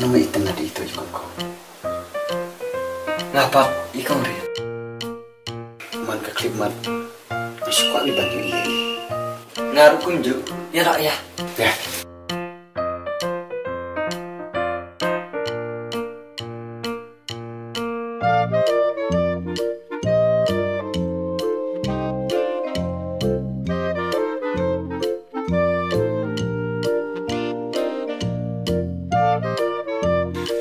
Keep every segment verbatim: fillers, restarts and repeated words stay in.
Nga itynnad ïa ito i kong kong. Nga pat i kong ri. Man ka khyllipmat nga shu kwah ban ïohi ïa i. Nga ruh kumjuh. Ïa ïa. Ïa.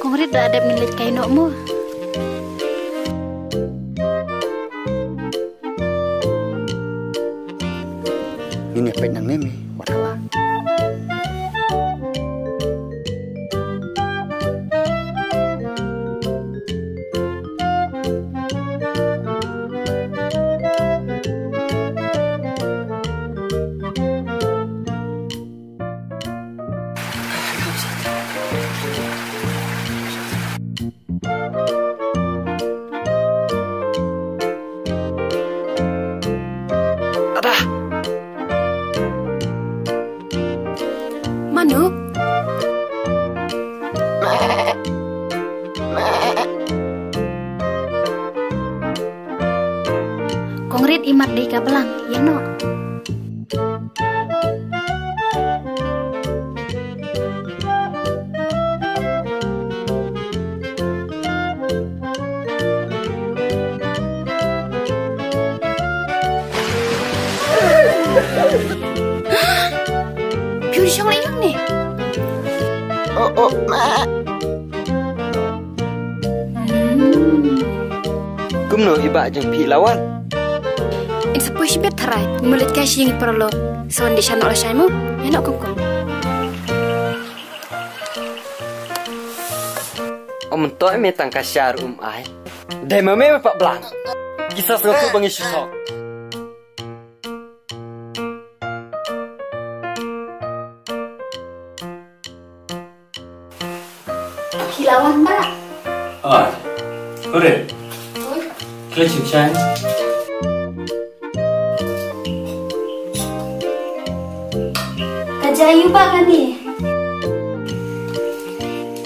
Kong Rit, da dep ngin leit kai noh mo. Ngin ïa peit nangne me, wat hala. Ada. Mano? Kong Rit, imat dei ka blang, ïa noh. Phi shong lei ïong ne. Oh, oh, ma. Hmm. Kumno i bah jong phi, i Lawan? Yn sa poi shibit tharai, mut leit kai sha ïing i paralok. Sa wan dei sha noh lashai mo. Ïa noh kong kong. Ym toh me tang ka shar um ai. Dei ma me me pat blang. Ki sa sngewthuh ba ngi shu thok. Phi la wan, Bah? Oi. Kore. Oi. Kle chim shai. Ka ja ïu, Bah, kane.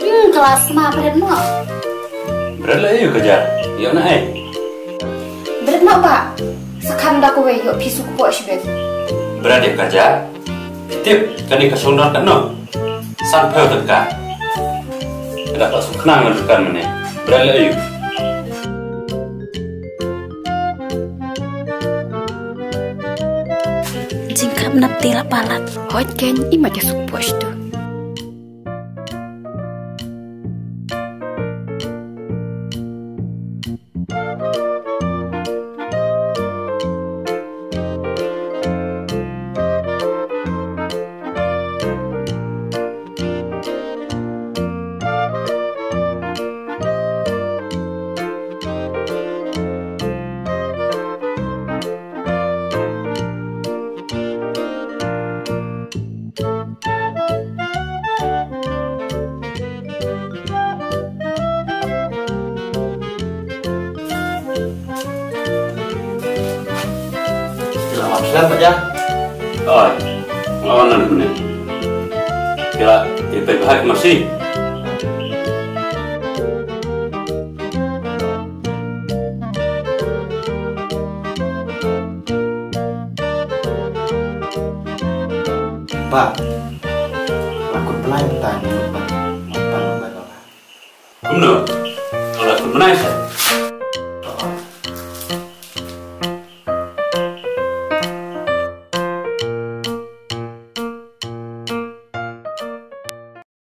Hmm, ka la sma, bret noh. Bret la ïu ka ja. Ïoh na ai. Bret noh, Bah. Sa kham da kawei, ïoh phi suk poh shibit. Bret ïa ka ja. Phi tip kane ka shong don katno? Sanphew tyngka. Ka da ka suk khnang na dukan mynne. Bret la ïu. Jingkhap nap te la palat. Hooid kein, i mat ïa suk poh shitu. Selamat siang, Pak Jah. Oi, lawan nan kene. Kira, ipek bahak masih. Bah, la kut bnai mynta ngi mut ban, mut ban mobile, Bah. Kumno? La kut bnai sa?